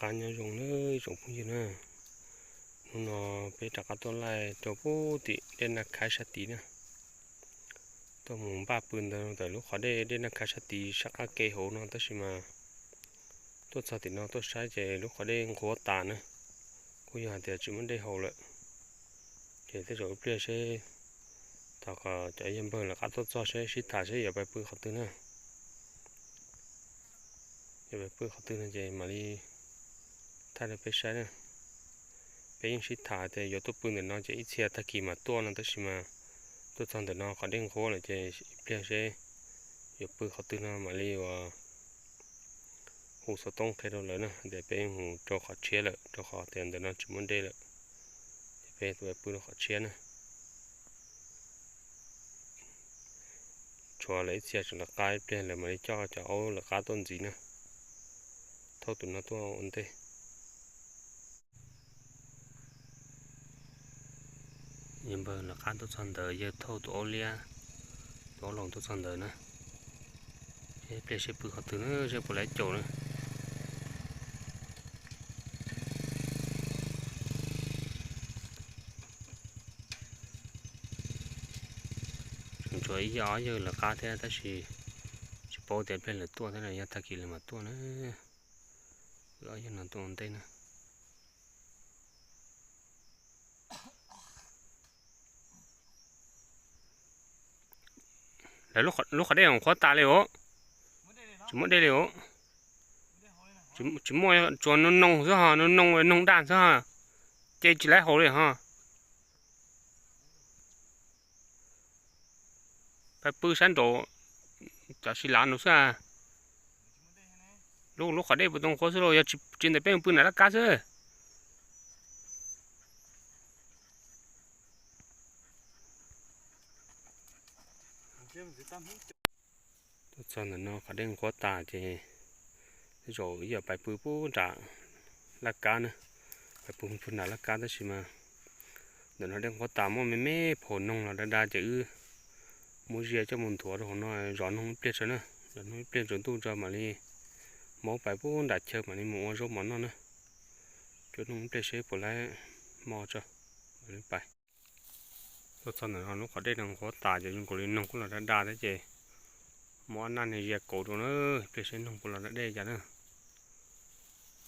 Qab nyob zoo nawb ib tsoom phooj ywg na. Hnub no peb rov qab tuaj laij rau pub tim dej Naj Khab sab tid na. Tuaj mus npaj pw ntawd ntawm lub qhov dej, dej Naj Khab sab tid sab qab ke hauv no tab sis mas tuaj txog tim no tuaj saib ces lub qhov dej nqhuab tas na. Kuj yog hais tias tsis muaj dej haus lawm. Ces tej zaum ib pliag seb, thov kom cov yawg npawg lawv qab tuaj txog seb sib tham seb yuav pais pw qhov twg na. Yuav pais pw qhov twg no ces mam li thaij rau peb saib na. Peb yeej sib tham tias yuav tuaj pw ntawm no ces ib txhia tag kis mam tuaj no tab sis mas tuaj txog ntawm no qhov dej nqhuab lawm ces ib pliag seb yuav pw qhov twg no mam li ua hu xov tooj qhia rau lawv na, tias peb mus rau qhov tshiab lawm rau qhov tias ntawm no tsis muaj dej lawm. Ces peb pw rau qhov tshiab na. Tshuav lawv ib txhia tseem lawv qab, ib pliag lawv mam li coj cov aub lawv qab tuaj ntxiv na. Thauj tus no tuaj ua ntej. Yawg npawg lawv qab tuaj txog ntawd, yawg thauj tus aub liab, tus aub loos tuaj txog ntawd na. Ib pliag seb pw qhov twg na, seb puas laib caum na. Tseem tshuav ib yawg ob yawg lawv qab thiab tab sis tsis paub tias pliag lawv tuaj thiab, yog tag kis lawv mam tuaj na. Wb ob yawg no tuaj ua ntej na. Lawv lub qhov dej qhuav tas li os. Tsis muaj dej li os. Tsis muaj, tsuas noog noog xwb ho, noog noog noog daj xwb ho. Ces tsis laib haus li ho. Pais pw sab nraud cov si lav nraud xwb. Lub lub qhov dej puas tau qhuav xwb los yog tsis ntawm peb mus pw nram laj kab xwb. Tuaj txog ntawm no qhov dej nqhuab tas ces tej zaum ib yam pais pw pub nram laj kab na, pais pw pw nram laj kab tab sis mas ntawm no dej nqhuab tas muaj me me phom noog los daj daj ces wb muab zia coj mus nthuav rau hauv no zov noog ib pliag tso na, zov noog ib pliag tsaus ntuj tso mam li muab pais pub nram chaw mam li mus ua zaub mov noj na. Cua noog ib pliag seb puas laib mov tso mam li pais. Tuaj txog ntawm no lub qhov dej no nqhuab tas ces zoo nkaus li noog kuj los daj daj thiab ces muab ob naj niag zia kauv rau na, ib pliag seb noog puas los da dej cas na.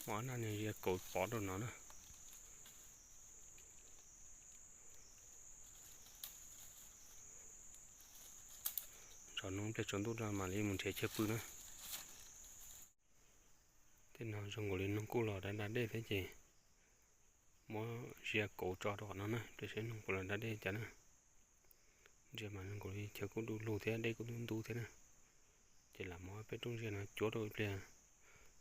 Muab ob naj niag zia kauv pov rau no na. Zov noog ib pliag tsaus ntuj tso mam li mus nrhiav chaw pw na. Tej no zoo nkaus li noog kuj los da da dej thiab ces muab zia kauv tso rau qhov no na, ib pliag seb noog puas los da dej cas na. Ntsia mas zoo nkaus li chaw kuj du lug thiab dej kuj ntub ntub thiab na. Ces lam muab peb rooj zia no cuab rau ib pliag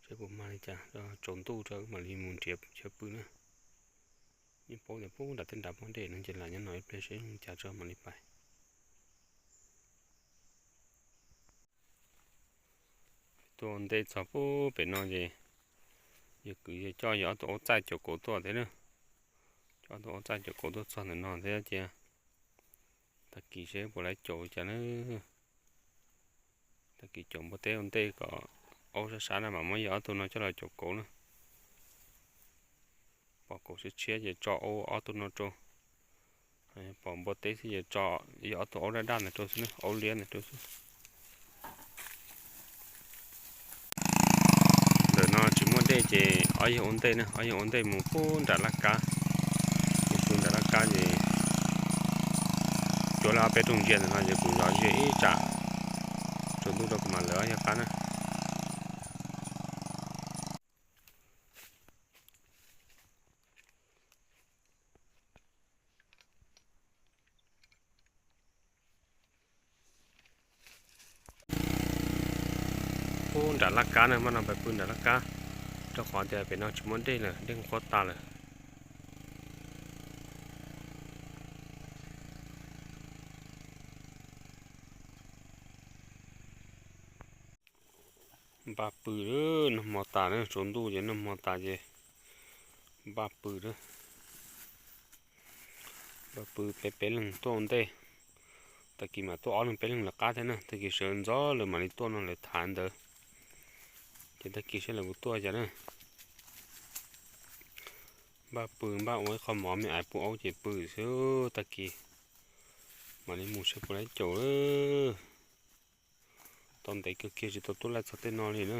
seb puas mag li cas, tsaus ntuj tso mam li mus nrhiav chaw pw na. Yeej paub tias pub nram tej nrad muaj dej no ces lam nyob no ib pliag seb zoo li cas tso mam li pais. Tuaj ntej txog pub pem no ces yawg kwv coj yawg ob tug aub txaij caum kauv tuaj thiab na. Coj ob tug aub txaij caum kauv tuaj txog ntawm no thiab cia tag kis seb puas laib caum cas na. Tag kis caum npua teb ua ntej kom aub sab sab na mam muab yawg ob tug no coj los caum kauv na. Pom kauv tshiab tshiab ces tso aub ob tug no rau. Pom npua teb xwb ces tso yawg ob tug aub daj daj ntawd rau xwb na, aub liab ntawd rau xwb. Ntawm no tsis muaj dej ces ob yawg ua ntej na, ob yawg ua ntej mus pub nram laj kab. Mus pub nram laj kab ces cuab laj ob peb rooj zia ntawm no ces kuv zov zia ib tsam tsaus ntuj rau kuv mam lawv ob yawg qab na. Pub nram laj kab na, mas no pais pw nram laj kab, rau qhov tias pem no tsis muaj dej lawm, dej nqhuab tas lawm. Npaj pw, noj hmo tas na, tsaus ntuj ces noj hmo tas ces npaj pw na. Npaj pw peb peb leeg tuaj ua ntej, tag kis mam tuaj ob leeg peb leeg lawv qab thiab na, tag kis sawv ntxov lawv mam li tuaj no lawv tham ntawd. Ces tag kis saib lawv puas tuaj cas na. Npaj pw npaj ua ib qho mov me ais pub aub ces pw xwb tag kis. Mam li mus saib puas laib caum. Tau ntev kawg kiag tsis tau tuaj laij txog tej no li na.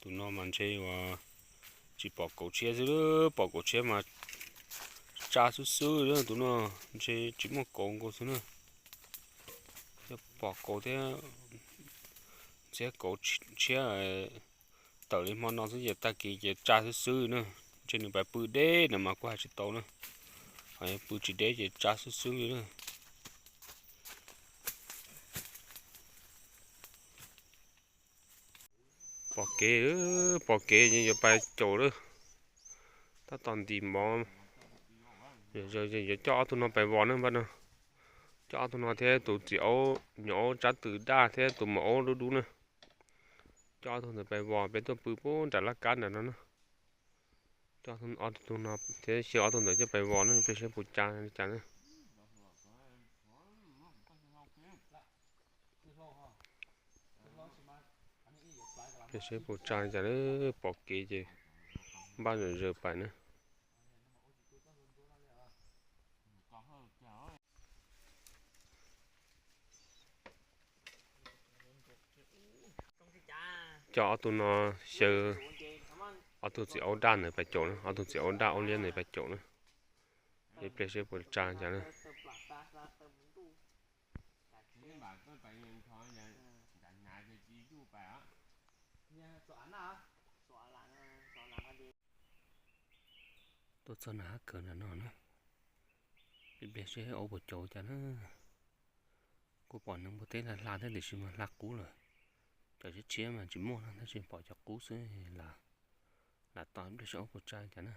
Tus no mas ntshe uas tsis pom kauv tshiab xwb, pom kauv tshiab mas tsa xwb xwb. Tus no ntshe tsis muaj kauv nkaus xwb na. Yog pom kauv thiab ntxhiab kauv tshiab tawm li hmo no xwb ces tag kis ces tsa xwb xwb na. Ntshe nws pais pw deb no mas kuj hais tsis tau na. Ho yog pw tsis deb ces tsa xwb xwb li na. Pom kev, pom kev ces yuav pais caum lawm. Tab tom ntim mov, yuav coj ob tug no pais vos na npaj no. Coj ob tug no thiab tus txiv aub, nyuam aub tsab tw daj thiab tus maum aub dub dub na. Coj ob tug ntawd pais vos, peb tuaj pw puag nram laj kab nram no na. Coj ob tug no thiab xyaw ob tug ntawd coj pais vos na, peb saib puas tsa li cas na. Peb saib puas tsa li cas na, pom kev ces npaj zawm zaws pais na. Coj ob tug no xyaw ob tug txiv aub daj ntawd pais caum na, ob tug txiv aub daj aub liab ntawd pais caum na. Ib pliag seb puas tsa cas na. Tuaj txog nram hav kawg nram no na, ib pliag seb aub puas caum cas na. Kuj pom neeg npua teb hla hla thiab tiam sis mas hla qub lawm. Cov tshiab tshiab mas tsis muaj na, tab sis pom cov qub xwb. Lam tos ib pliag seb aub puas tsa cas na.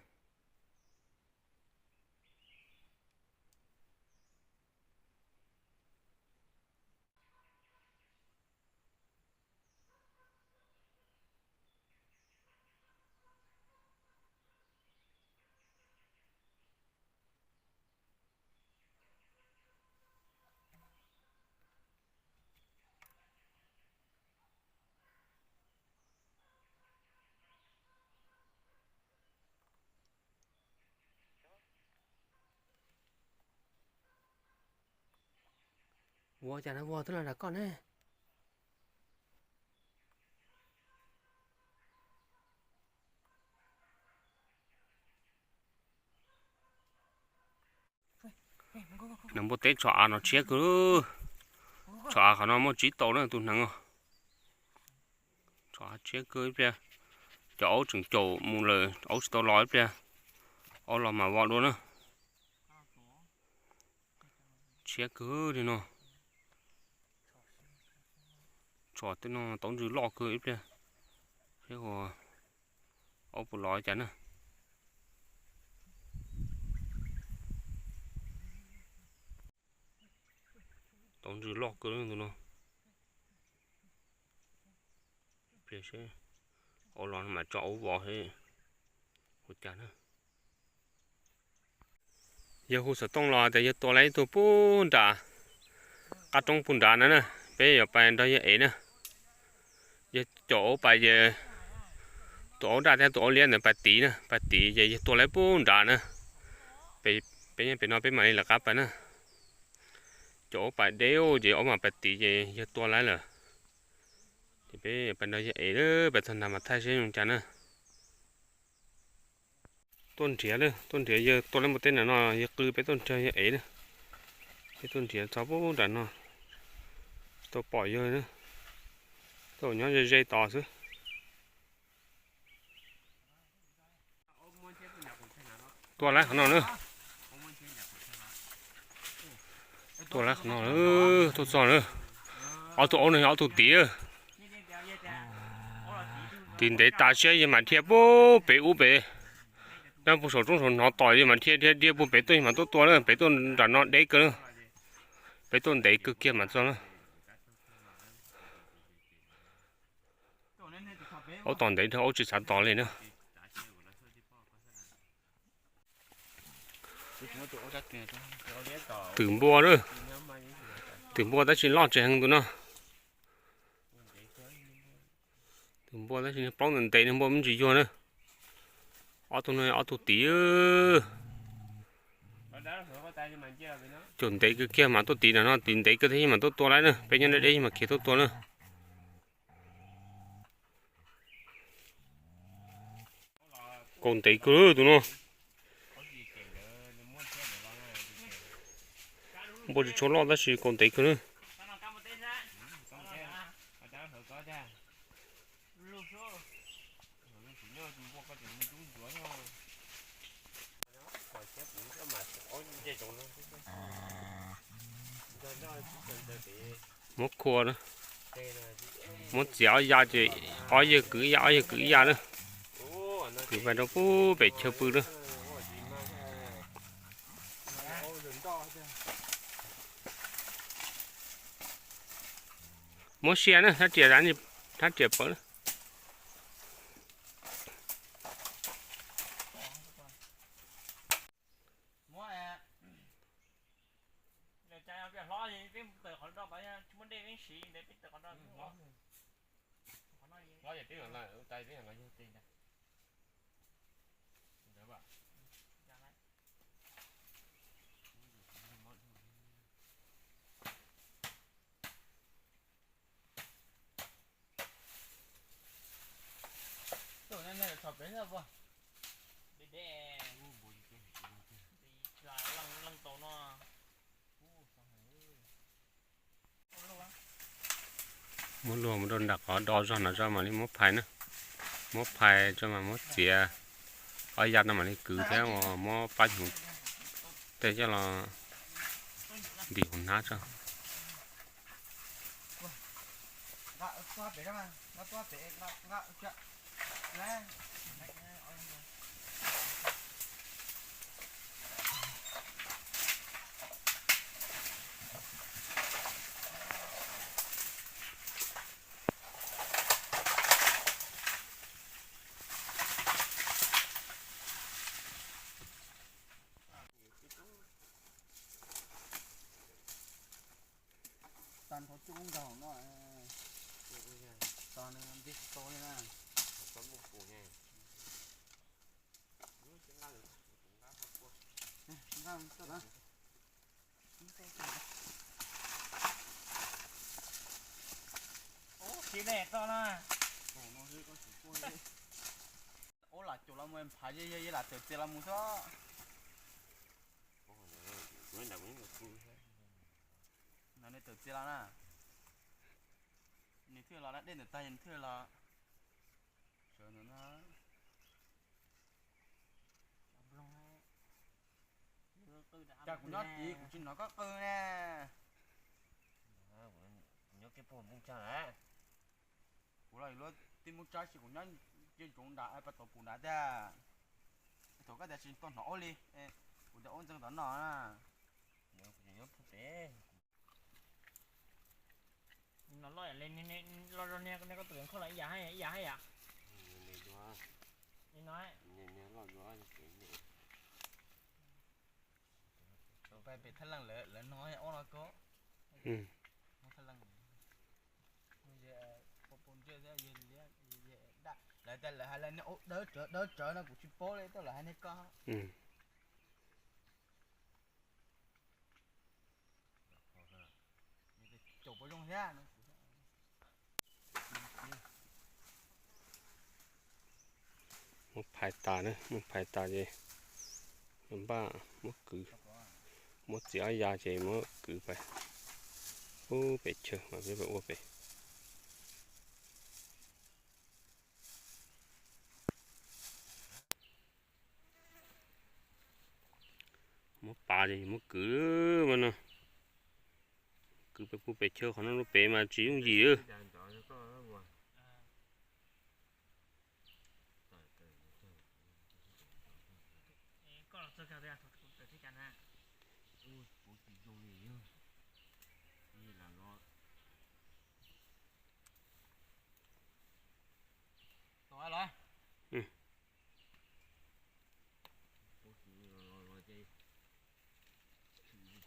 Ua cas no ua twb los nram koj ne. Neeg npua teb tso av no tshiab kawg. Tso av qhov no muaj tsib tau na tus neeg os. Tso av tshiab kawg ib pliag. Cov aub tseem caum mus lawm, aub tsis tau los ib pliag. Aub los mas vos dua na. Tshiab kawg li no. Tso tej no taub ntsws loj kawg ib pliag. Seb aub puas los cas na. Taub ntsws loj kawg tus no. Pliag seb aub los no mas tso aub vos seb ua cas na. Yawg hu xov tooj los tias yawg tua lawm ib tug puag nram qab roob puag nrad na na, peb yuav pais nrog yawg ev na. Yawg caum aub pais ces tus aub daj thiab tus aub liab ntawd pais tid na, pais tid ces yawg tua lawm puag nrad na. Peb nyob pem no peb mam li lawv qab pais na. Caum aub pais deb ces aub mam pais tid ces yawg tua lawm lawm. Ces peb pais nrog yawg ev lawm, pais txog nrad mas thaij seb zoo cas na. Tuaj nrhiav lawm, tuaj nrhiav yawg tua lawm npua teb nram no, yawg qw peb tuaj nrhiav yawg ev na. Peb tuaj nrhiav txog puag nram no, tsis tau pom yawg na. Tau nyob ze ze tos xwb. Tua lawm qhov no na. Tua lawm qhov no, tuaj txog na. Ob tug aub no yog ob tug tid. Tid ntev tas siab yawg mam dhia puag pem ub pem. Nyob puag saum roob saum hnov tos yawg mam dhia dhia dhia puag pem tuaj, yawg mam tuaj tua na, pem tuaj nram no deb kawg na. Peb tuaj ntev kawg kiag mas txog na. Aub tom ntev dhau, aub tsis xav tos li na. Twm npua na. Twm npua tab sis loj tsis heev tus no. Twm npua tab sis plaub ntev ntev, npua me ntsis yuag na. Ob tug no ob tug tid. Caum ntev kawg kiag mas tuaj tid na, no tid ntev kawg thiab mas tuaj tua lawm na, peb nyob deb deb mas khiav tuaj tua na. Kaus ntev kawg tus no. Npua tsis tshua loj tab sis kaus ntev kawg na. Muab khua na, muab txiav ob ya ces ob yawg kwv ib ya, ob yawg kwv ib ya na. Kwv pais rau pub pem chaw pw na. Muab sia na, thab riam, thab riam pawv na. Muab luag mus rau nram qhov do zog no tso mam li muab phais na. Muab phais tso mas muab txiav ob ya no mam li kwv thiab uas muab pab hnyuv tej coj los ntim hauv hnab tso. Tag nrho coob nkaus no, tso nws nti tsis tau li na. Ub, lam caum los mus phav yog yog lam tawm txias los mus xwb. No nws tawm txias los na. Nws thiaj los na, dej ntawm tag nws thiaj los. Sawv ntawm no. Cas kuv nyob tid kuv tsis hnov koj qw ne. Kuv los luag tij muaj tsab si kuv nyob cia ntsoov nrad pas tau pum nrad tiag. Thaum koj tias tsis tau hnov ub li, kuv tias ub ntxeev tom no na. No loj li, los zog niag koj tus nkauj los ib yam, ib yam, ib yam. Li no. Pem thaj leej lawv no ub no koj. Lawv tias lawv hais lawv niag ub dawb tsawv dawb tsawv no kuv tsis paub li, tau lawv hais niag koj. Caum puas zoo thiab. Muab phais tas na, muab phais tas ces npaj muab kwv, muab txiav ob ya ces muab kwv pais ub pem chaw mas peb pais ua pem. Muab pav ces muab kwv mas no, kwv pem pub pem chaw qhov no rau pem mas tsis yooj yim.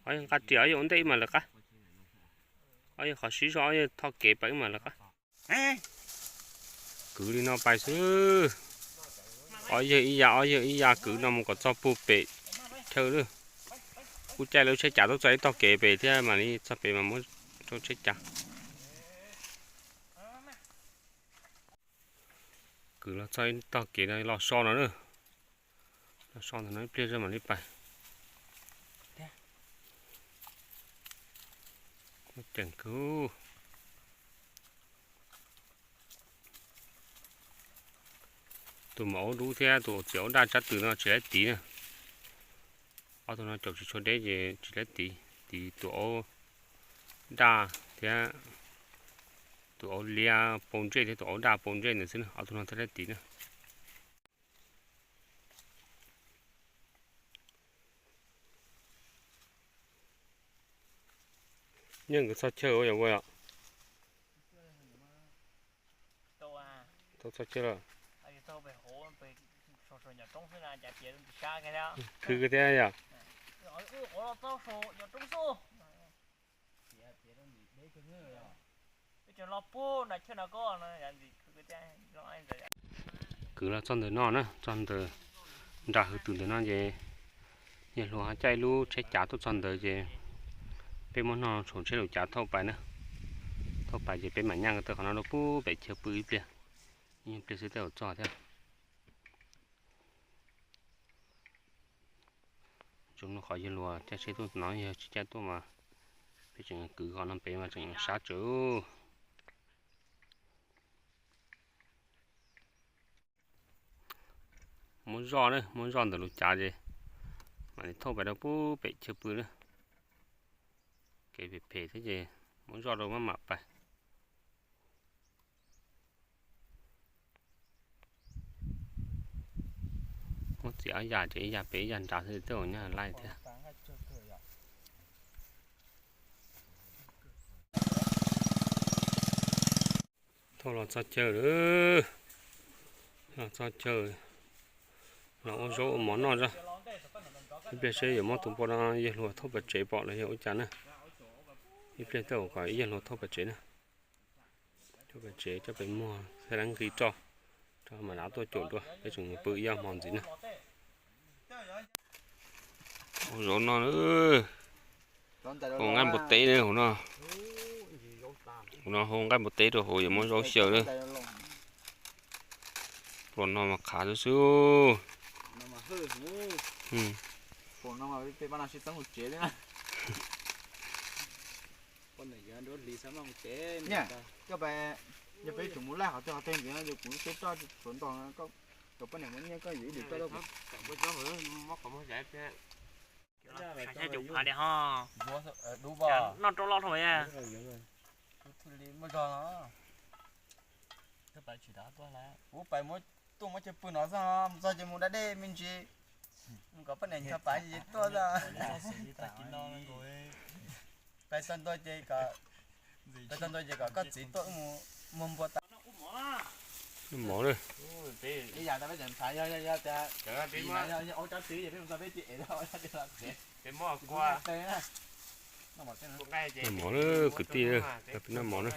Ob yog nqa riam, ob yog ua ntej ib mas lawv qab. Ob yog qhov sib zog, ob yog thoj kev pas ib mas lawv qab. Kwv li no pais xwb. Ob yawg ib yam, ob yawg ib yam, kwv no mus kom txog puag pem chaw lawm. Kuj caij lub tsheb cav tuaj txog ib tog kev pem thiab mam li txog pem mas muab rau tsheb cav. Kwv los txog ib tog kev no los so no na. Los so ntawm no ib pliag mam li pais. Ceem kawg. Tus maum aub dub thiab tus txiv aub daj tsab tw no tsis laib tiv na. Ob tug no caum tsis tshua deb ces tsis laib tiv, tiv tus aub daj thiab tus aub liab pau ntsej thiab tus aub daj pau ntsej ntawd xwb na, ob tug no thiaj laib tiv na. Nyiaj nkawd txog chaw ua yog ua yom? Tau txog chaw lawm. Khwv kawg thiab yom? Kwv los txog ntawm no na, txog ntawm nram hwv tus ntawm no ces yawg hluas ho caij lub tsheb cav tuaj txog ntawd ces peb muab noj tshauv tsheb lus cav thauj pais na. Thauj pais ces peb mam nyaj nkawd tawm qhov no rau puag pem chaw pw ib pliag, ib pliag xwb tej zaum txog thiab. Zoo no qhov yawg hluas caij tsheb tuaj no, yog tsis caij tuaj mas peb tseem kwv qhov no pem mas tseem sab tsawv. Muab zoj na, muab zoj ntawm lub cav ces mam li thauj pais rau puag pem chaw pw na. Kev phem phem thiab ces muab zoj rau maj mam pais. Muab txiav ob yam ces ib yam pem ib yam nrad xwb tej zaum nyaj laij thiab. Thauj los txog chaw lawm, los txog chaw, los ua zaub ua mov noj zog. Ib pliag seb yuav muab tus npua no yawg hluas thauj pem tsev pom los yog ua cas na. Ib pliag tej zaum kom yawg hluas thauj pem tsev na. Thauj pem tsev coj pem muag thiab dab nqis roj, rau mam li tuaj caum dua, peb tseem mus pw ib ob hmo ntxiv na. Ua zaub no, ua nqaij npua teb na hauv no. Hauv no ua nqaij npua teb rau hauv yuav muab zaub xyaw na. Pluas no mas qhav xwb xwb. Yog peb tseem mus laij qhov twg qhov twg ntxiv no ces kuv twb roj tsuav ntog, kom poj niam muab nyiaj koj yuav ib lwm roj rau kuv. Noj rau loj dhau. Kuv pais tuaj muab chaw pw no xwb, mus txog ces mus da dej me ntsis, mus kom poj niam ncho pais ces tuaj xwb. Pais txog ntua ces, pais txog ntua ces kom koj txiv tuaj wb mus muag npua tas. Noj mov na. Noj mov na kwv tij, noj mov na.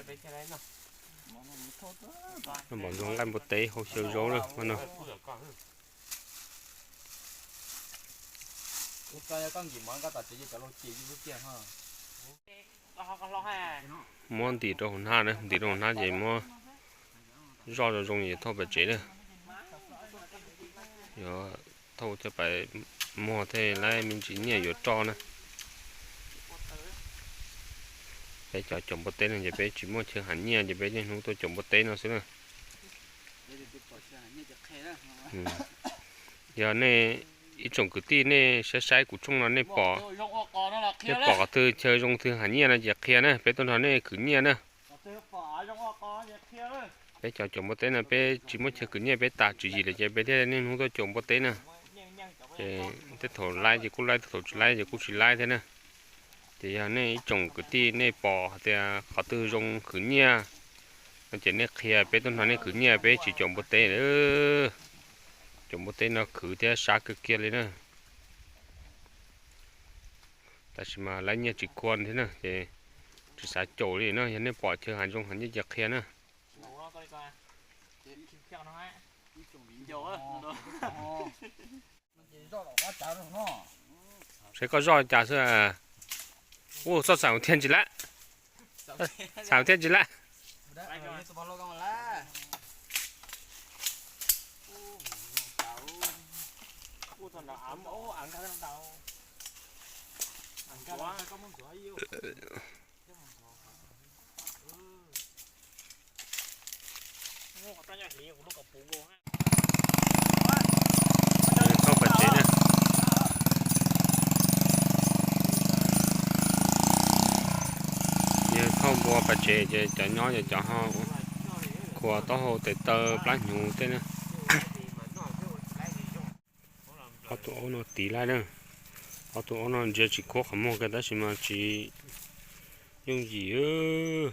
Noj mov zoo nqaij npua teb hau xyaw zaub na hmo no. Muab ntim rau hauv hnab na, ntim rau hauv hnab ces muab zoj zoo zoo ces thauj pem tsev na. Yuav thauj coj pais muag thiaj laib me ntsis nyiaj yuav roj na. Peb cov caum npua teb no ces peb tsis muaj chaw hais nyiaj ces peb niaj hnub tuaj caum npua teb no xwb na. Yog nej ib tsoom kwv tij nej saib saib kuv tshooj no nej pom, nej pom qhov twg chaw zoo twg hais nyiaj no ces qhia na, peb tuaj nrog nej khwv nyiaj na. Peb cov caum npua teb no peb tsis muaj chaw khwv nyiaj, peb tas tswv yim lawm ces peb thiaj niaj hnub tuaj caum npua teb na. Ces tej thaum laib ces kuj laib, tej thaum tsis laib ces kuj tsis laib thiab na. Ces yog nej ib tsoom kwv tij nej pom tias qhov twg zoo khwv nyiaj no ces nej qhia peb tuaj no, nej khwv nyiaj, peb tsis caum npua teb lawm. Caum npua teb no khwv thiab sab kawg kiag li na. Tab sis mas lawv nyiaj tsis khua thiab na ces tsis xav caum li no. Yog nej pom chaw hav zoo hav nyiaj ces qhia na. Saib koj zoj cas xwb. Ua txoj xaim thiaj ntsis lawm. Xaim thiaj ntsis lawm. Thauj pas tsev na. Yog thauj npua pas tsev ces cov nyob ces cov ho khua taub hau tes taw plab hnyuv tej na. Ob tug aub no tiv laij na. Ob tug aub no ntsia tsis khuab qhov muag kiag tab sis mas tsis yooj yim.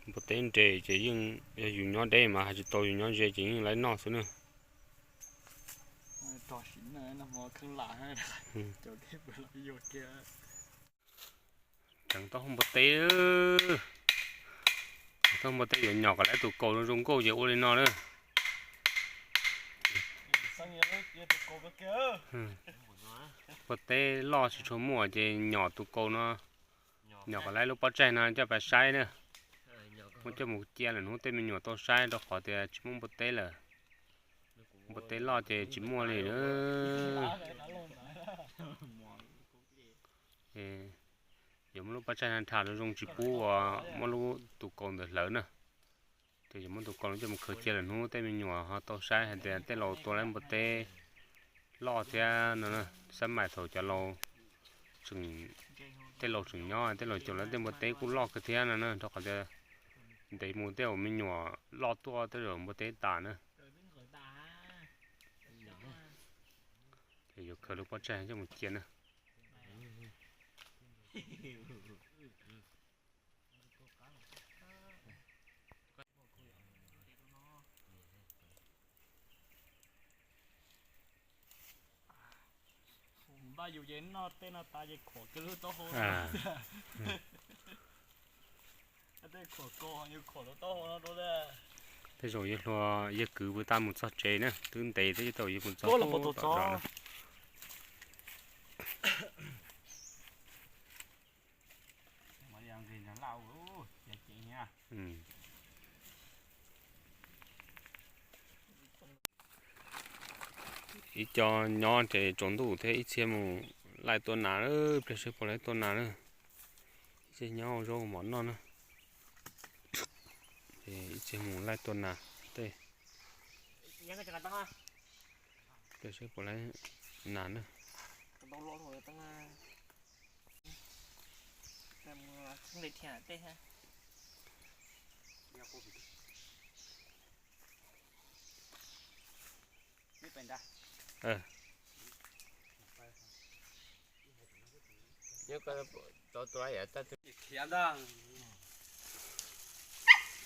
Npua teb nres ces yeej yog yus nyob deb mas hais tsis tau, yus nyob ze ces yeej laib noj xwb na. Tseev taub hau npua teb, taub hau npua teb yuav nyom kom laib tus kaus zoo zoo nkauj ces ua li no na. Npua teb loj tsis tshua muaj ces nyom tus kaus no, nyom kom laib lub pob tsaig no coj pais saib na. Muab coj mus cia lawm hnub tej me nyuam tau saib rau qhov tias tsis muaj npua teb lawm. Npua teb loj ces tsis muaj li na. Yuav muab lub pob tsaig no nrhab zoo zoo tsis pub uas muab lub tus kaus ntawd hlawv na. Ces yuav muab tus kaus no coj mus khaws cia lawm hnub tej me nyuam ho tau saib hais tias tej laus tua lawv npua teb loj thiab no. Xab mais thaum cov laus, tej laus tseem nyob tej laus caum lawv tej npua teb kuj loj kawg thiab no na, rau qhov tias ntev mus tej zaum me nyuam loj tuaj tej zaum npua teb tas na. Ces yuav khaws lub pob tsaig coj mus cia na. Npaj yus ces noj tej no tas ces khuam kiag lub taub hau. Tej zaum yawg hluas yawg kwv puas tau mus txog tsev na, twb ntev thiab tej zaum yawg mus txog tom zos na. Ib co nyob ces tsaus ntuj thiab ib txhia mus laij tua nas, pliag seb puas laij tua nas na. Ib txhia nyob zaub mov noj na. Ib txhia mus laij tua nas tej. Pliag seb puas laij nas na.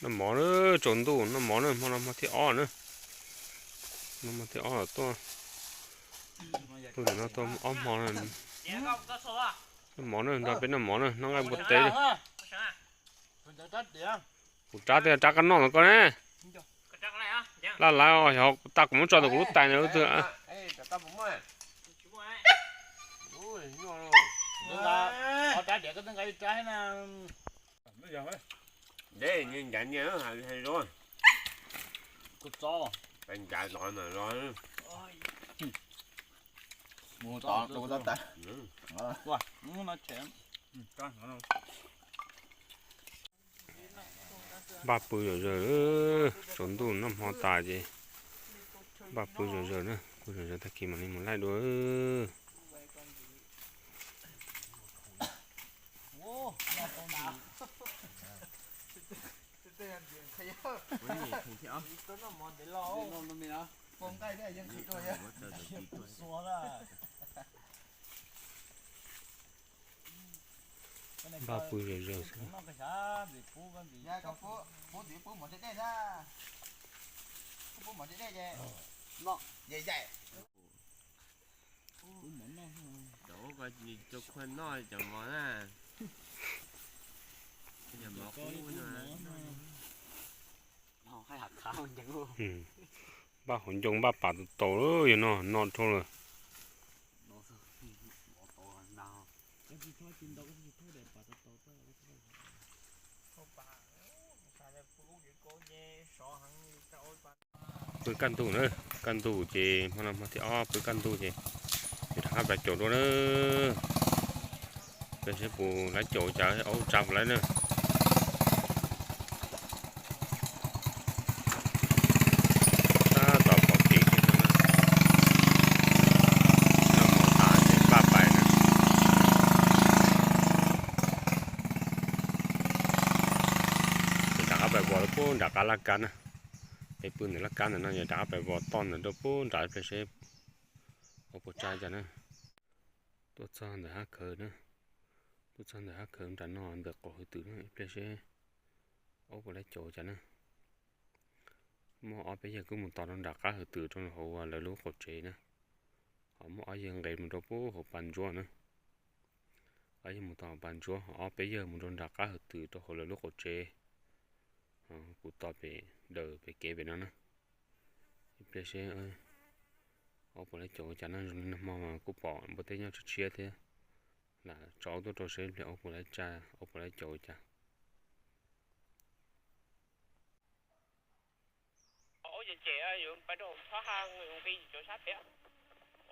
Noj mov na, tsaus ntuj noj mov na, hmo no hmo thib ob na. Hmo thib ob tuaj, tuaj no tuaj ob hmo na. Noj mov na, nrog peb noj mov na, noj nqaij npua teb. Kuv rab tej rab koj noj ntawm koj ne. Laj laj os, yog tas kuv muab tso ntawm kuv lub tais ntawd twg. Npaj pw zom zaws, tsaus ntuj noj hmo tas ces npaj pw zom zaws na, pw zom zaws tag kis mam li mus laij dua. Npaj pw zom zaws xwb. Cov ub ko cov khuaj noj cov mov na. Cov mov qub no. Npaj hauv ncoo npaj pam tau tau lawm, yog no no dhau lawm. Pw kaj ntug na, kaj ntug ces hmo no hmo thib ob pw kaj ntug ces, ces rov qab pem caum dua na. Peb seb puas laib caum cas, aub tsa puas laib na. Tab tom pom kev kiag no na. Noj mov tas ces npaj pais na. Ces rov qab pais vos rau puag nram qab laj kab na. Peb pw ntawm laj kab ntawm no ces rov qab pais vos toj ntawm rau puag nram ib pliag seb aub puas tsa cas na. Tuaj txog ntawm hab khawv na, tuaj txog ntawm hab khawv nram no ntawm qaum hwv twm na, ib pliag seb aub puas laib caum cas na. Muaj ob peb yawg kuj mus tos rau nram qab hwv twm rau hauv lawv lub qaum tsev na. Ho muaj ob yawg nqes mus rau puag hauv pas ntsuab na. Ob yawg mus tau hauv pas ntsuab, ho ob peb yawg mus rau nram qab hwv twm rau hauv lawv lub qaum tsev. Kuv tos pem daws pem kev pem no na. Ib pliag seb aub puas laib caum cas na, zoo li nag hmo mas kuj pom npua teb nyob tshiab tshiab thiab. Lam tso aub tuaj rau seb ib pliag aub puas laib tsa, aub puas laib caum cas. Aub cem cem yuav pais rau hauv txhob ha nqi cov sab pem.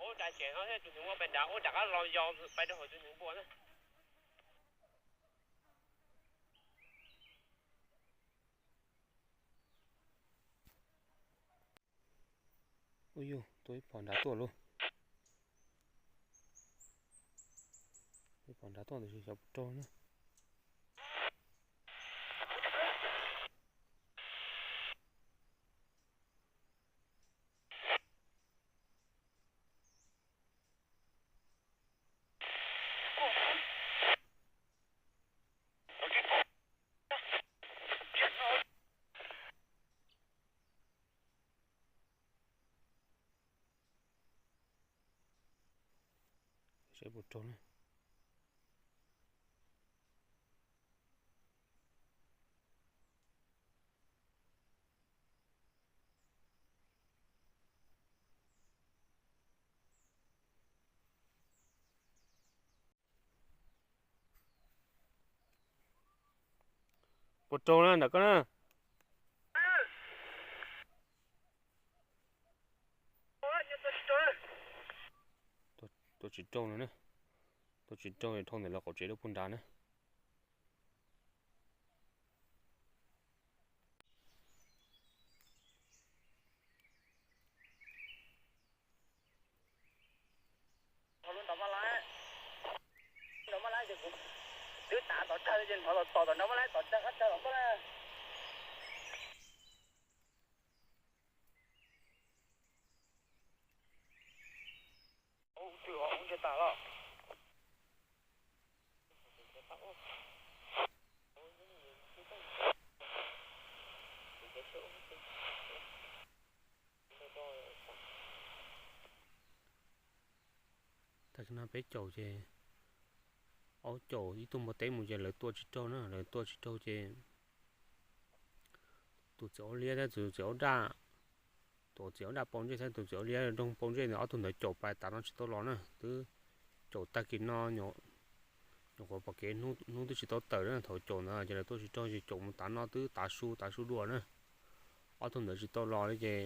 Aub da cem no thiab tus hneev npua pais nrad, aub rov qab los yos pais rau hauv tus hneev npua na. Ub yug, tuaj ib phom nrad tuaj lauj. Ib phom nrad tuaj tab sis xyov puas raug na. Seb puas raug na. Puas raug na nram koj na? Tua tsis raug no na. Tua tsis raug, dhau ntawm lawv qaum tsev lub puag nrad na. Tam sim no peb caum ces, aub caum ib tug npua teb mus ces lawv tua tsis raug na, lawv tua tsis raug ces tus txiv aub liab thiab tus txiv aub daj, tus txiv aub daj pau ntsej thiab tus txiv aub liab doog pau ntsej ntawd ob tug ntawd caum pais tav no tsis tau los na, twb caum tag kis no nyuam qhuav pom kev hnub twb tsis tau tawm na, thaum caum ntawd ces lawv tua tsis raug ces caum mus tav no twb tav su tav su dua na. Ob tug ntawd tsis tau los li ces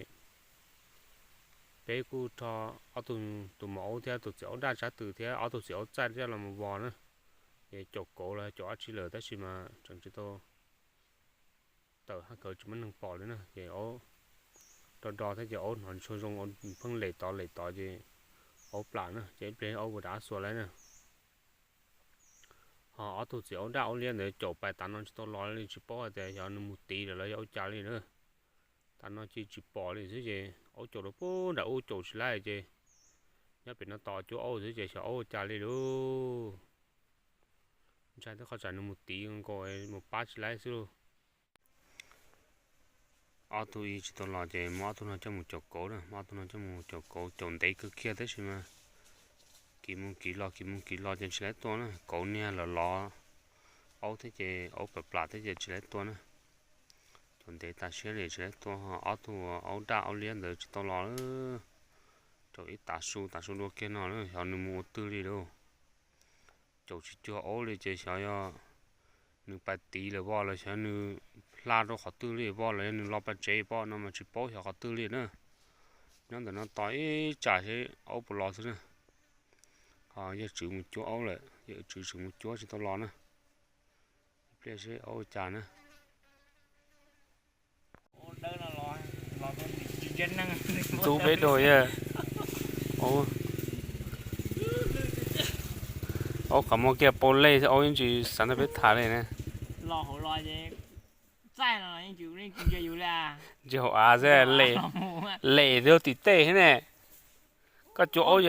peb kuj rho ob tug, tus maum aub thiab tus txiv aub daj tsab twm thiab ob tug txiv aub txaij thiab los mus vos na. Ces caum kauv los caum dab tsi lawm tab sis mas tseem tsis tau tawm hab khawv tsis muaj neeg pom li na ces aub do do thiab ces aub hnov ntshua zoo pheej lem tod lem tod ces aub plam na ces ib pliag aub ua rov qab xuas lawm na. Ho ob tug txiv aub daj aub liab ntawd caum pais tav no tsis tau los li tsis paub hais tias xyov nws mus tid lawm los yog ua cas li na. Tav no ces tsis pom li xwb ces aub caum rau puag nram ub caum tsis laib ces nyob pem no tos cuab aub xwb ces xyov aub ua cas li lauj. Ntshai twb qhov tsam nws mus tiv nkaus mus pab tsis laib xwb lauj. Ob tug ib tsis tau los ces muab ob tug no coj mus caum kauv na, muab ob tug no coj mus caum kauv, caum ntev kawg kiag tab sis mas kiv mus kiv los kiv mus kiv los ces tsis laib tua na, kauv niag los lov aub thiab ces aub plam plam thiab ces tsis laib tua na. Caum ntev tas siab li tsis laib tua, ho ob tug aub daj aub liab ntawd tsis tau los. Caum ib tav su tav su dua kiag no xyov nws mus ua twg li lauj. Caum tsis cuag aub li ces xyov yog nws pais tiv lawm voj los xyov nws hla rau qhov twg li voj los yog nws los pais tsev poj no mas tsis paub xyov qhov twg li na. Nyob ntawm no tos ib tsam seb aub puas los xwb na. Ho yawg tswv mus cuab aub lawm, yawg tswv tseem mus cuab tsis tau los na. Ib pliag seb aub ua cas na. Ntxub peb dua yawg. Aub qhov muag kiag pau lej xwb, aub yeej tsis xav nrog peb tham li na. Ntsia hauv av xwb, lem thiab tim tej thiab ne. Koj cuab aub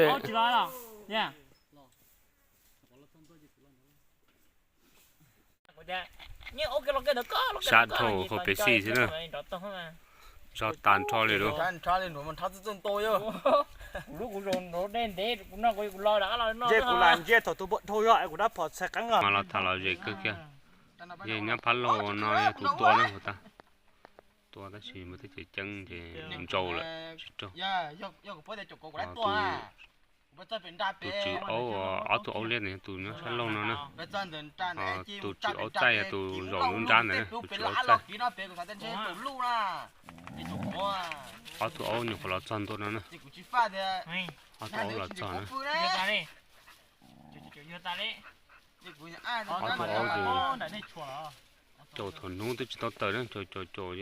sab dhau hauv pes xij xwb na. Zog tas nrho li lauj. Mas los tham lom zem kawg kiag. Yog nyob phab laug no yog tus tua na, tua tab sis mas tej cev ceeb ces ntsau lawm tsis raug. Tus tswv aub, ob tug aub liab ntawd yog tus nyob sab laug no na. Tus tswv aub txaij yog tus zaum lub nrab ntawd na, tus tswv aub txaij. Ob tug aub nyuam qhuav los txog ntua no na. Ob tug aub los txog na. Ob tug aub ces caum thaum hnub twb tsis tau tawm na, caum caum caum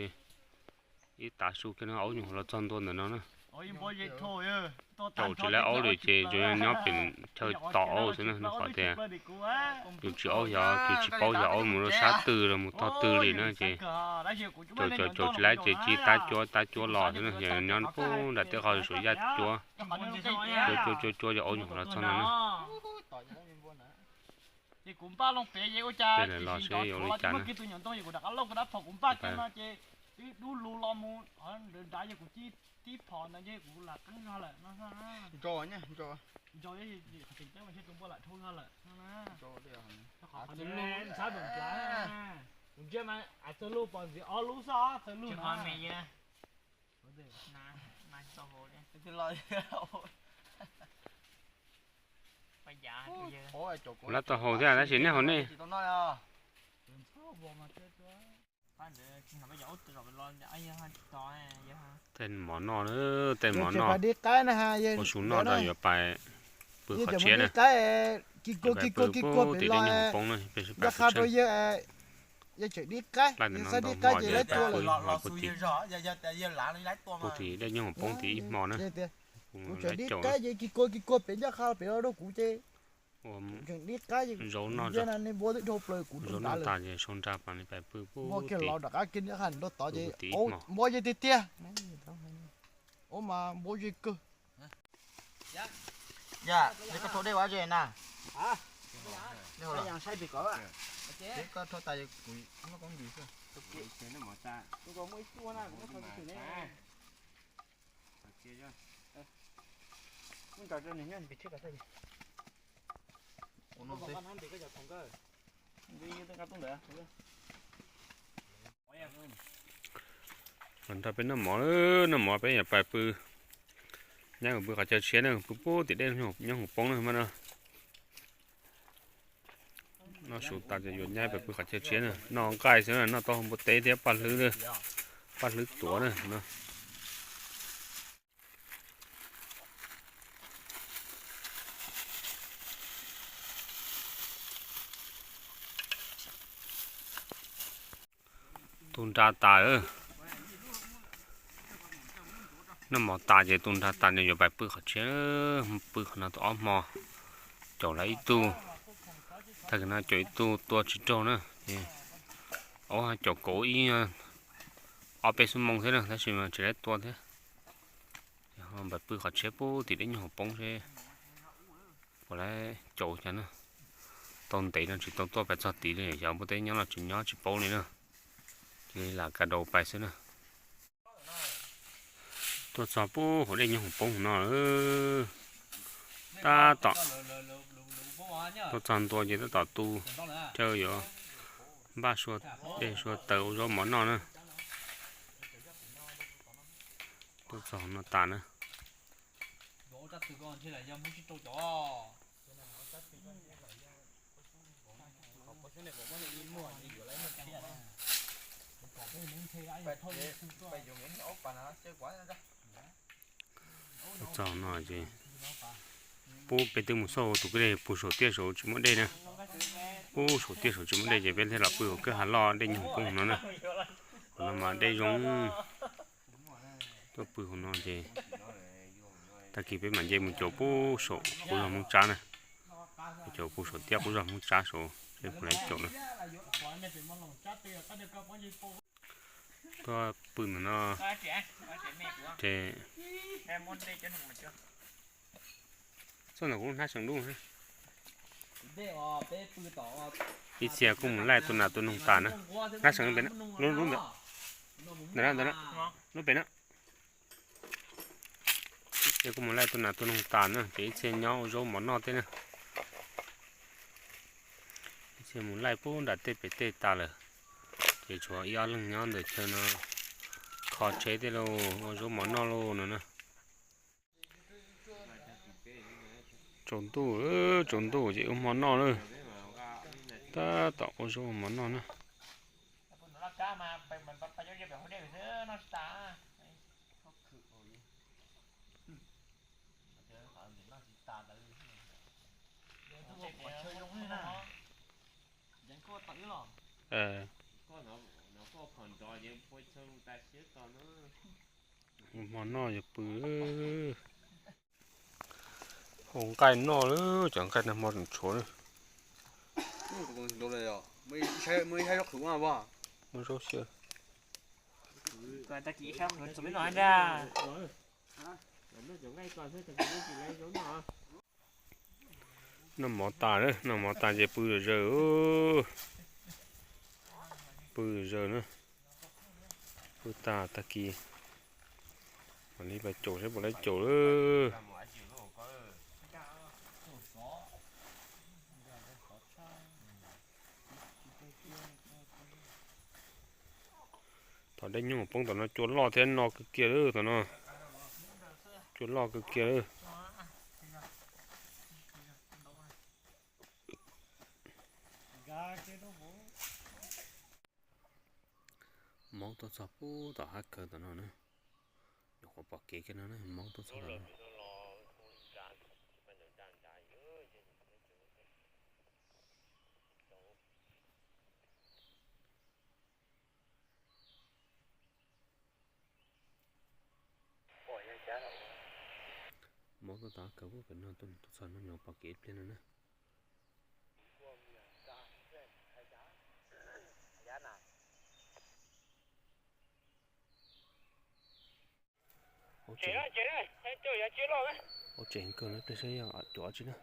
ib tav su kiag no aub nyuam qhuav los txog ntua ntawm no na. Caum tsis laib aub li ces tsuas yog nyob pem chaw tos aub xwb na, rau qhov tias tus tswv aub xyov tus tsis paub xyov aub mus rau sab twg los mus tog twg li na ces caum caum caum tsis laib ces cia tab cuab tab cuab los xwb na, yog nyob pub nram tej qhov suav yaj cuab, cuab cuab cuab cuab ces aub nyuam qhuav los txog no na. Tej lawv los seb yuav ua li cas na. Kuv lab tau hau thiab tab sis nej hau nej. Tej mov noj na, tej mov noj. Ua su noj tas yuav pais pw qhov tshiab na. Yuav pais pw pub tim dej nyoog poob na, peb sib pais pw tseeb. Plaub ntawm no ntau hmo ces pais pw pub tim, pub tim dej nyoog poob tim ib hmo na. Kuv lab caum. Ua zaub noj, zaub noj tas ces sau nra pas li pais pw pub tim, pw pub tim ib hmo. Los nrog peb noj mov, noj mov peb yuav pais pw, nyab pw qhov chaw tshiab na, pw pub tim dej nyoog poob na mas no. Noj su tas ces yuav nyab pais pw qhov chaw tshiab na, noj nqaij xwb na, noj tau npua teb thiab paj hlwb, paj hlwb tuav na no. Tu nra tas, noj mov tas ces tu nra tas ces yuav pais pw qhov tshiab, pw qhov no tau ob hmo, caum lawm ib tug, tag kis no caum ib tug tua tsis raug na, ces aub caum kauv ib ob peb xuab moos thiab na tab sis mas tsis laib tua thiab. Pais pw qhov tshiab pub tim dej nyoog poob seb puas laib caum cas na. Tau ntev no tsis tau tuaj pais txog tid li, xyov npua teb nyob los tsis nyob tsis paub li na. Cia li lam ka dau pais xwb na. Tuaj txog pub hauv dej nyob hoom poob no lawm. Tab tom tuaj txog ntua ces tab tom tu chaw yuav npaj sua dej sua taws ua zaub mov noj na. Tuaj txog no tas na. Txog no ces pub peb twb mus xauj tus kwj deg puag saum tiaj saud tsis muaj dej na. Puag saum tiaj saum tsis muaj dej ces peb thiaj los pw hauv kwj ha loj dej nyoog poob no na. Hauv no mas dej zoo. Tuaj pw hauv no ces tag kis peb mam nce mus caum pub saum qub zog Hmoob Tsab na. Caum pub saum tiaj qub zog Hmoob Tsab saud seb puas laiv caum na. Tuaj pw ntawm no ces txoj ntawm kuv hnab seem dub. Ib txhia kuj mus laij tua nas tua noog tas na. Hnab seem lub pem na, lub lub ntawm, ntawm na, ntawm na, lub pem na. Ib txhia kuj mus laij tua nas tua noog tas na ces ib txhia nyob ua zaub mov noj thiab na. Ib txhia mus laij pub nram tej pem tej tas lawm. Ces tshuav ib ob leeg nyob ntawm chaw no kho tsheb thiab lauj, ua zaub mov noj lauj no na. Tsaus ntuj, tsaus ntuj ces ua hmo noj lawm. Tab tom ua zaub ua mov noj na. Ua hmo noj yuav pw. Ua nqaij noj lawm, cov nqaij nag hmo tseem tshuav na. Muaj zaub xyaw. Noj mov tas, noj mov tas ces pw zom zaws. Pw zom zaws na. Pw tas tag kis mam li pais caum seb puas laiv caum lawm. Thaum dej nyoog poob tom no cua loj thiab no kawg kiag lawm tom no. Cua loj kawg kiag lawm. Maub tuaj txog pub tom hav kawg tom no na. Nyuam qhuav pom kev kiag no na, maub tuaj txog tom no. Maub tuaj tom hav kawg pub pem no tuaj, tuaj txog no nyuam qhuav pom kev ib pliag no na. Ua tsev kawg na, pliag saib yog cuav tsi na.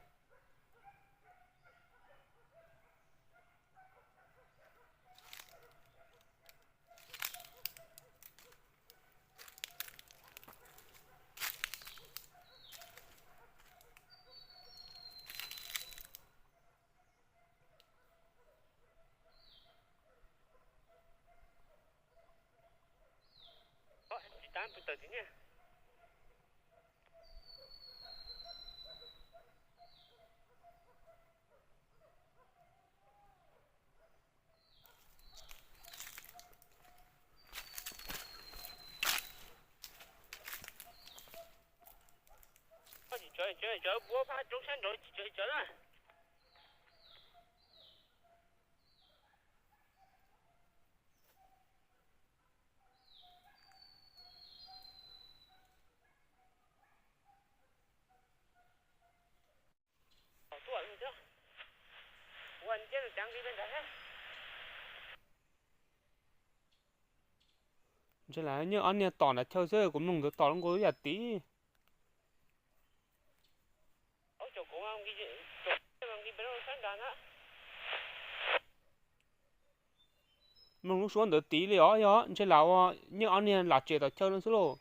Ntshe lam nyiaj ob niag tom nram chaw xwb, kuv mloog ntawd tom lub nkaus ib yam tid. Nqi pem no sab nrad na. Mloog lub suab ntawd tid li os, yog ntshe lam ua nyiaj ob niag lam tsev tom chaw no xwb lauj.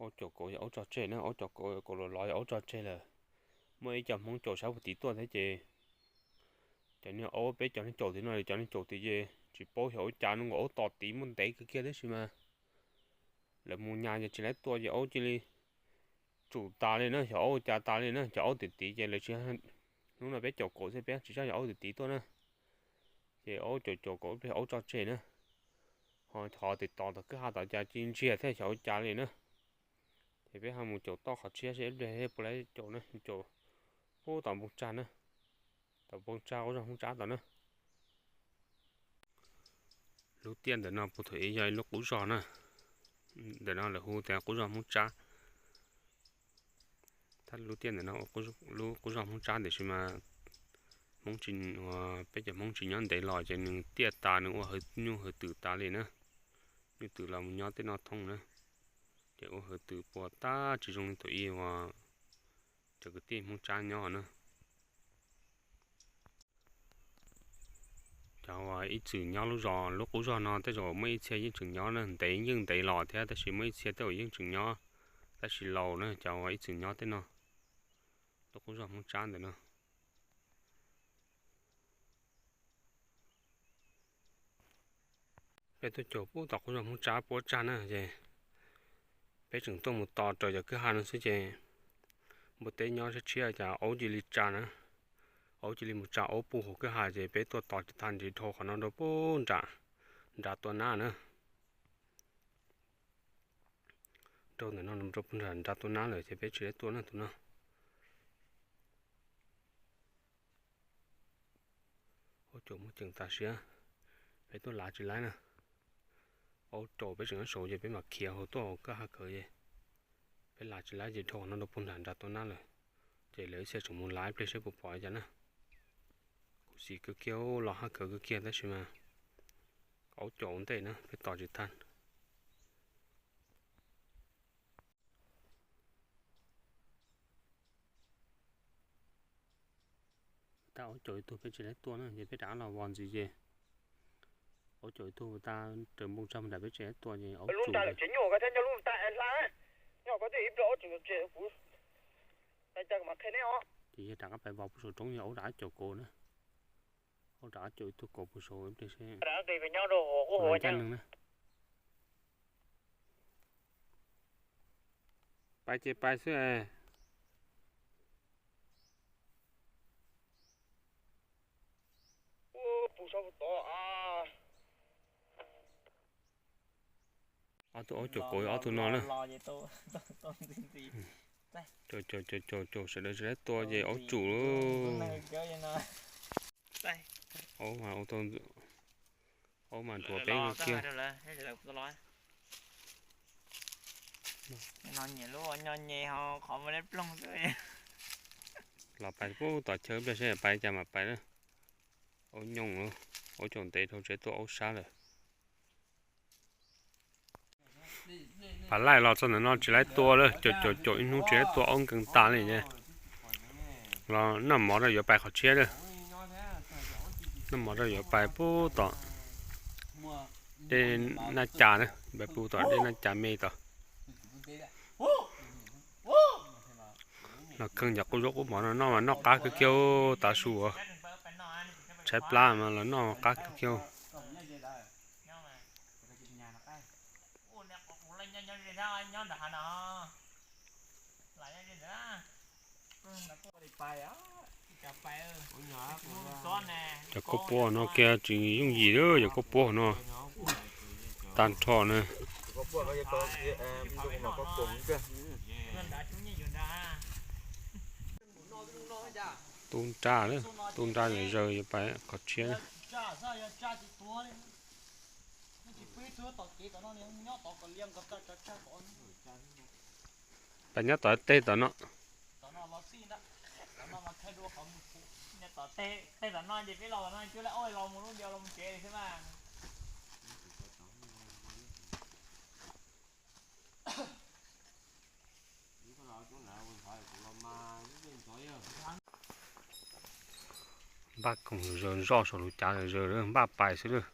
Aub caum kauv yog aub tso tseg na, aub caum kauv, kauv los los yog aub tso tseg lawm. Muaj ib co Hmoob caum sab puag tid tuaj thiab ces cov niag aub peb cov niag caum tim no, cov niag caum tim ces tsis paub xyov ua cas no, nkaus aub tom tid muaj ntev kawg kiag tab sis mas lawv mus nyas ces tsis laib tua ces aub cia li tsum tas li na, xyov aub ua cas tas li na, cov aub tim tid ces lawv tsis, hnub no peb caum kauv xwb peb tsis tsob xyov aub tim tid tuaj na. Ces aub caum caum kauv ib pliag aub tso tseg na, ho thov tim tod tom kwj ha tom cas cia li ntsiag thiab xyov ua cas li na. Ces peb ho mus caum toj qhov tshiab seb ib pliag puas laib caum na, caum pub tom npoo tsag na, tom npoo tsag qub zog Hmoob Tsab tod na. Lub tiaj ntawm no puag thaum ib yog ib lub qub zog na, ntawm no lawv hu tias qub zog Hmoob Tsab. Thab lub tiaj ntawm no lub qub zog Hmoob Tsab tiam sis mas Hmoob tsis, peb cov Hmoob tsis nyob ntev los ces nws tiaj tas nws ua hawv nyuj hawv twm tas li na. Nyuj twm los mus nyob tej no thoob na, ces ua hawv twm puas tab tsis zoo li thaum ub uas cov kwv tij Hmoob Tsab nyob na. Cov uas ib txwm nyob lub zos lub qub zog no tej zaum muaj ib txhia yeej tseem nyob na, ntev yeej ntev los thiab tab sis muaj ib txhia tej zaum yeej tseem nyob, tab sis laus na cov uas ib txwm nyob tej no, lub qub zog Hmoob Tsab ntawm no. Peb tuaj caum pub tom qub zog Hmoob Tsab puab tsag na ces peb tseem tuaj mus tos raws cov kwj ha no xwb ces npua teb nyob tshiab tshiab cas aub cia li tsa na, aub cia li mus tsa aub puag hauv kwj ha ces peb tuaj tos tsis tag nrhiav dhau qhov no rau puag nram nrad tua nab na. Rau ntawm no rau puag nram nrad tua nab lawm ces peb tsis laib tua na tus no. Aub caum muaj ceem tas siab, peb tuaj lav tsis laib na. Aub caum peb tseem nyob saud ces peb mam khiav hauv tuaj hauv kwj ha kawg es peb lav tsis laib ces dhau qhov no rau puag nram nrad tua nab lawm. Ces lawv ib txhia tseem mus lav ib pliag seb puas pom li cas na. Khuv xim kawg kiag los haj kawg kawg kiag tab sis mas aub caum ntej na peb tos tsis tag. Tag aub caum ib tug peb tsis laib tua na ces peb rov qab los vos ntxiv ces aub caum ib tug tag raws npoo tsag mus nram peb tsis laib tua ces aub tsum. Ces yog rov qab pais vos puag saum roob yog aub rov qab caum kauv na. Aub rov qab caum ib tug kauv puag saud ib pliag seb. Ncaj neeg na. Pais ces pais xwb. Ob tug aub caum kauv ob tug no na. Caum caum caum caum sawv daws tsis laib tua ces aub tsum lauj. Aub mas, aub mas nrhuav peb kiag. Los pais pub tom chaw ib pliag seb pais cas mam pais na. Aub nyooj, aub caum ntev dhau tsis laib tua aub sab lawm. Pab laij los txog ntawm no tsis laib tua lawm, caum caum caum ib hnub tsis laib tua aub nkees tas li ces los noj mov rau yuav pais qhov tshiab lawm. Noj mov rau yuav pais pub tom dej Naj Cas na, pais pub tom dej Naj Cas me tod. Los kheej cov qub zaub qub mov no noj mas noj qab kawg kiag tav su, tshaib plab mas los noj qab kawg kiag. Cov khaub puab no kiag tsis yooj yim li, cov khaub puab no tag nrho na. Tub nraj, tub nraj zaws yuav pais qhov tshiab. Pab nyob tom tej tom no. Npaj koom zaws zoj saum lub cav zaws, npaj pais xwb lawm.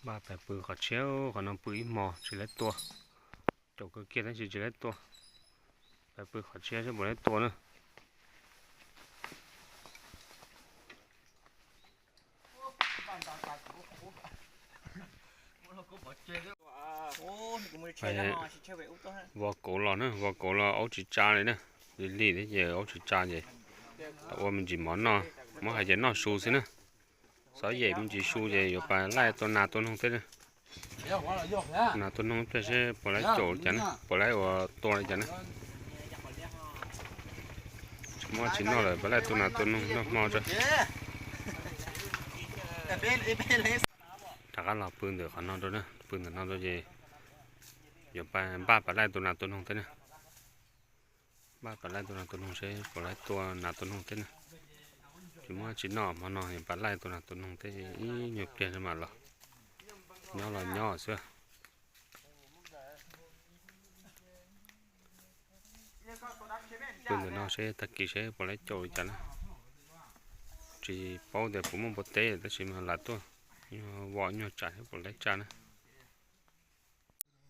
Npaj pais pw qhov tshiab, qhov no pw ib hmo tsis laib tua. Caum kawg kiag tab sis tsis laib tua. Pais pw qhov tshiab seb puas laib tua na. Vov kauv los na, vov kauv los aub tsis tsa li na. Lig lig thiab ces aub tsis tsa ces tau ua me ntsis mov noj, muab hais tias noj su xwb na. Xov yem me ntsis su ces yuav pais laij tua nas tua noog thiab na. Tua nas tua noog ib pliag seb puas laib caum li cas na, puas laib ua tua li cas na. Tsis muaj tsis noj lawm pais laij tua nas tua noog noj hmo tso. Rov qab los pw ntawm qhov no rau na, pw ntawm no rau ces yuav npaj pais laij tua nas tua noog thiab na. Npaj pais laij tua nas tua noog seb puas laib tua nas tua noog thiab na. Tsis muaj tsis noj hmo no yuav pais laij tua nas tua noog thiab ib nyuag pliag mam los. Nyob los nyob xwb. Pw ntawm no seb tag kis seb puas laib caum li cas na. Tsis paub tias puas muaj npua teb tab sis mas lam tuaj vov nyuag tsam seb puas laib tsa na.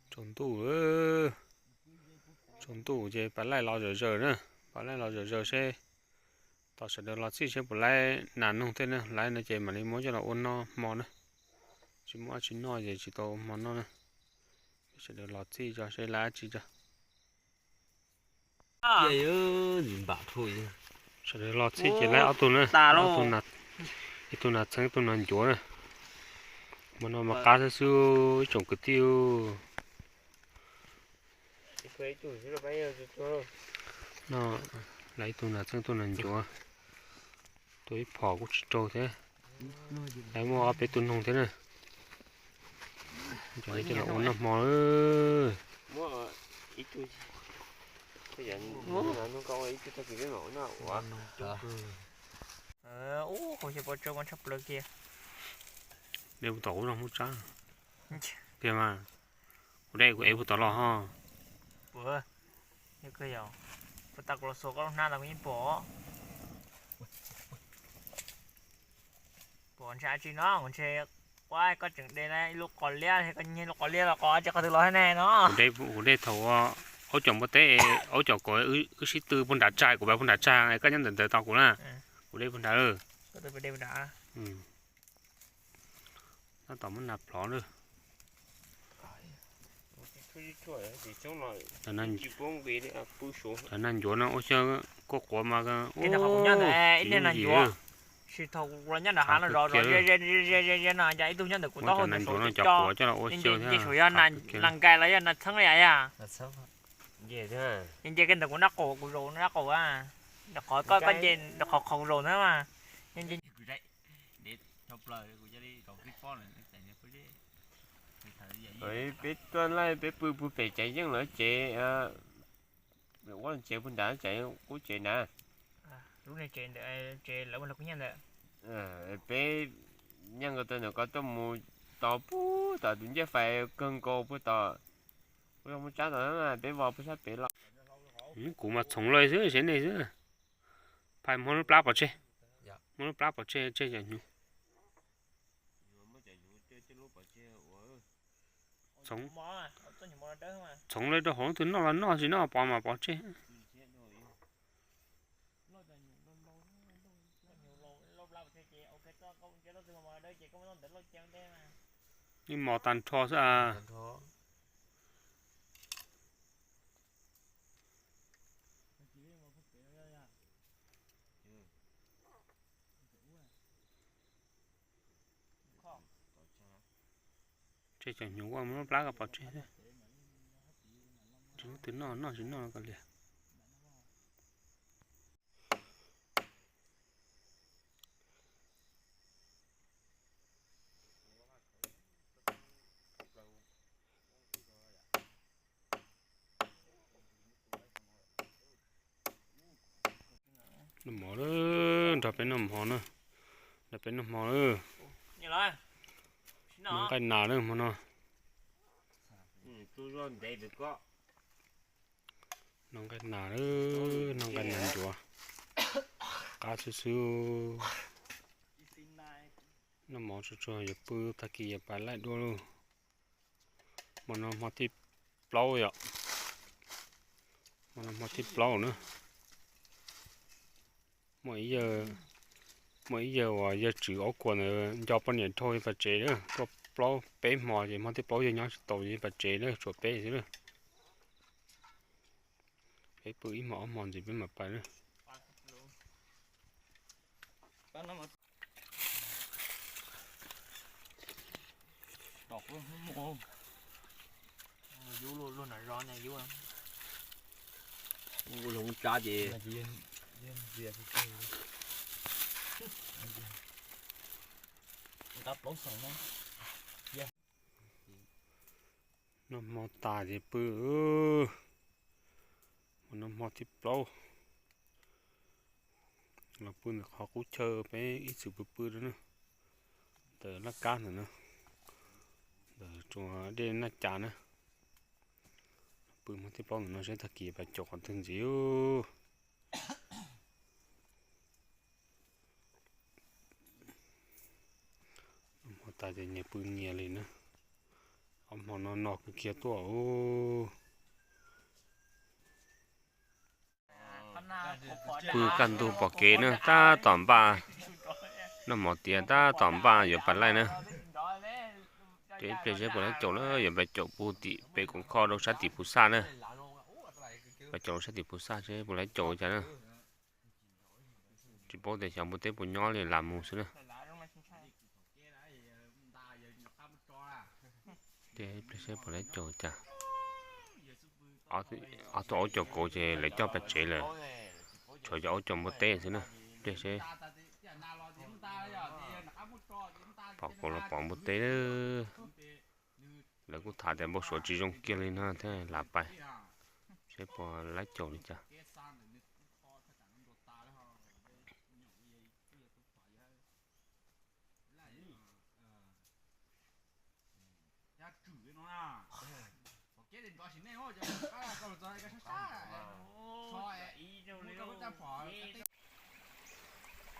Tsaus ntuj, tsaus ntuj ces pais laij los zawm zaws na, pais laij los zawm zaws seb. Tos sawv daws los txhij seb puas laib nas noog thiab na, laib no ces mam li muab coj los ua noj hmo na. Tsis muaj dab tsi noj ces tsis tau ua hmo noj na. Sawv daws los txhij tso seb laib dab tsi tso. Sawv daws los txhij ces laib ob tug na, ib tug nas txheeb ib tug nas ncuav na. Hmo no mas qab thiab xwb ib tsoom kwv tij. No, laib ib tug nas txheeb ib tug nas ncuav. Tua ib phom kuj tsis raug thiab. Laib muaj ob peb tug noog thiab na. Cov no coj los ua noj hmo. Dej puag tom kuv zog muab tsab. Tiag mas, kuv dej kuv ev puag tom los ho. Puas tas kuv los xuas koj lub hnab tas kuv yeej pom. Pom ntshe dab tsi no ntshe, ua koj tseem de ib lub qos liab, koj nyiag lub qos liab los qos tsis qhov twg los thiab ne no. Kuv de thaum aub caum npua teb, aub caum kauv, wb sib tw puag nram tsag, kuv pais puag nram tsag, koj nyob ntawm ntawd tos kuv na. Kuv de puag nrad. Tab tom muab nas plhov na. Cov nas ncuav no ua xyaw kuj quav mas, ib niag nas ncuav, sis thaum kuv los nyob nram hav no zov zov ze ze ze no cas ib tug nyob ntawm kuv taub hau ntawm saum no cov quav coj los ua xyaw thiab, nce saum yog nas nkais los yog nas txheeb li yam. Nce kiag ntawm kuv nraub qaum, kuv zaum nraub qaum, qhov koj nce, qhov qhov kuv zaum ntawd mas. Peb tuaj laij peb pw puag pem Tsav Yeej lawv tsev, ua tsev puag nrad Tsav Yeej qub tsev na. Peb nyeej nkaus tau ntawm ko tuaj mus tos puag tom tus ncej fais kawg nkaus puag tom, kuv yog muaj tsab tom peb vau puag sab pem los. Kuv mas txhoov lawm xwb, seb nej xwb. Phais muab lub plab pov tseg, muab lub plab pov tseg tseg cov hnyuv. Txhoov lawm rau hauv, leej twg noj los noj, tsis noj pov mas pov tseg. Yeej mos tag nrho xwb as. Tseg cov hnyuv ua muab plab kom pov tseg. Tsis muaj twg noj, noj tsis noj ko li. Noj mov lawm, nrog peb noj mov na, nrog peb noj mov lawm. Noj nqaij nas lawm hmo no. Noj nqaij nas lawm, noj nqaij nas ncuav, qab xwb xwb. Noj mov tsuag tsuag yuav pw, tag kis yuav pais laij dua lauj. Hmo no hmo thib plaub yom, hmo no hmo thib plaub na. Muaj ib yawg, muaj ib yawg uas yawg Tswv Aub Kuas ntawd nco poj niam dhau pais tsev na, tuaj plaub peb hmo ces hmo thib plaub yawg nyob tsis tau ces pais tsev na, tshuav peb xwb na. Peb pw ib hmo ob hmo ntxiv peb mam pais na. Ua lub tsab ces noj hmo tas ces pw. Hmo no hmo thib plaub los pw ntawm qhov qub chaw peb ib txwm pw pw na, ntawm laj kab ntawm no, ntawm tsuas dej Naj Cas na. Pw hmo thib plaub ntawm no seb tag kis pais caum qhov twg ntxiv. Hmo tas ces nyias pw nyias li na. Ob hmo no no kiag tuaj. Pw kaj ntug pom kev na, tab tom npaj, noj mov tiav tab tom npaj yuav pais laij na. Ces ib pliag seb puas laib caum na, yuav pais caum pug tim pem koom kho rau sab tim Phuv Xaj na. Pais caum rau sab tim Phuv Xaj seb puas laib caum cas na. Tsis paub tias xyov npua teb puas nyob li, lam mus xwb na. Ib pliag seb puas laib caum cas. Ob tug aub caum kauv ces lawv coj pais tsev lawm, tshuav cov aub caum npua teb xwb na. Ib pliag seb pom kauv los pom npua teb. Lawv kuj tham tias npau suav tsis zoo kiag li no thiaj lam pais seb puas laib caum li cas.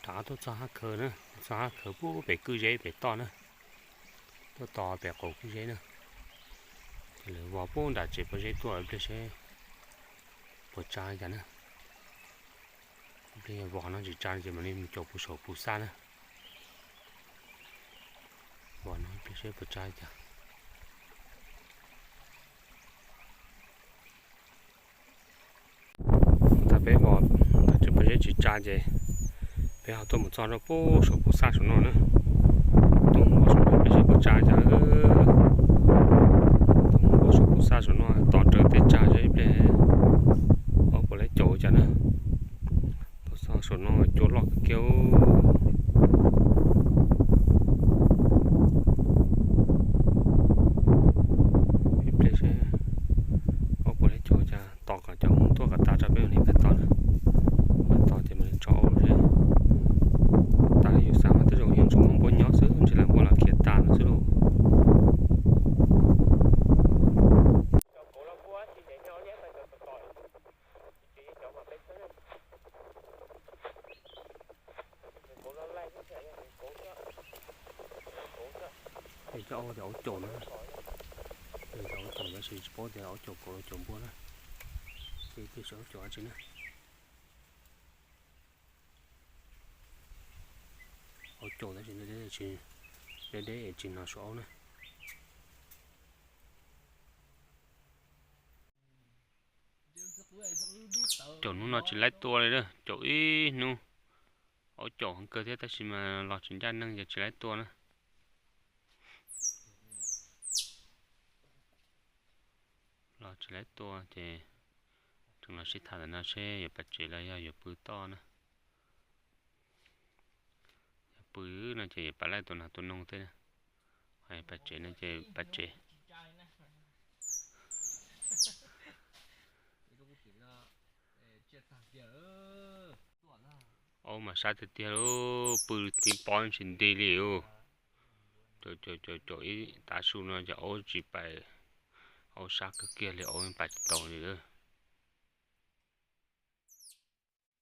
Rov tuaj txog hab khawv na, txog hab khawv pub pem kwj zeb pem toj na, tuaj tos pem qaum kwj zeb na. Ces lawv vos pub nram tsev pob zeb tuaj, ib pliag seb puas tsa li cas na. Ib pliag yog vos no tsis tsa ces mam li mus caum puag saum Phuv Xaj na. Vos no ib pliag seb puas tsa li cas. Thaum peb vos nram tsev pob zeb tsis tsa ces peb ho tuaj mus txog rau puag saum Phuv Xaj saum no na. Tuaj mus vos saum no ib pliag seb puas tsa li cas. Tuaj mus vos saum Phuv Xaj saum no tos raws tej tsa seb ib pliag ob puas laib caum cas na. Tuaj txog saum no cua loj kawg kiag. Ib pliag seb ob puas laib caum cas, tos kom cov Hmoob tuaj kom tas tso peb mam li pais tos na. Pais tos ces mam li tso aub seb. Tas li yus xav mas tej zaum yeej tsuas muaj npua nyob xwb, ntshe lam npua los khiav tas lawm xwb lauj. Es cov aub tias aub caum na, cov aub caum tab sis tsis paub tias aub caum kauv los caum npua na. Ces tias aub caum dab tsi na. Aub caum tab sis deb deb es tsis hnov suab aub na. Caum hnub no tsis laib tua li, caum ib hnub. Aub caum heev kawg thiab tab sis mas los tsis ncaj neeg ces tsis laib tua na. Tsis laib tua ces tseem los sib tham ntawm no seb yuav pais tsev los yog yuav pw toj na. Yog pw no ces yuav pais laij tua nas tua noog thiab na. Ho yog pais tsev no ces pais tsev. Aub mas sab tiag tiag lauj, pw tib pob tsis nti li lauj. Caum caum caum ib tav su no ces aub tsis pais, aub sab kawg kiag li, aub pais tsis tau li.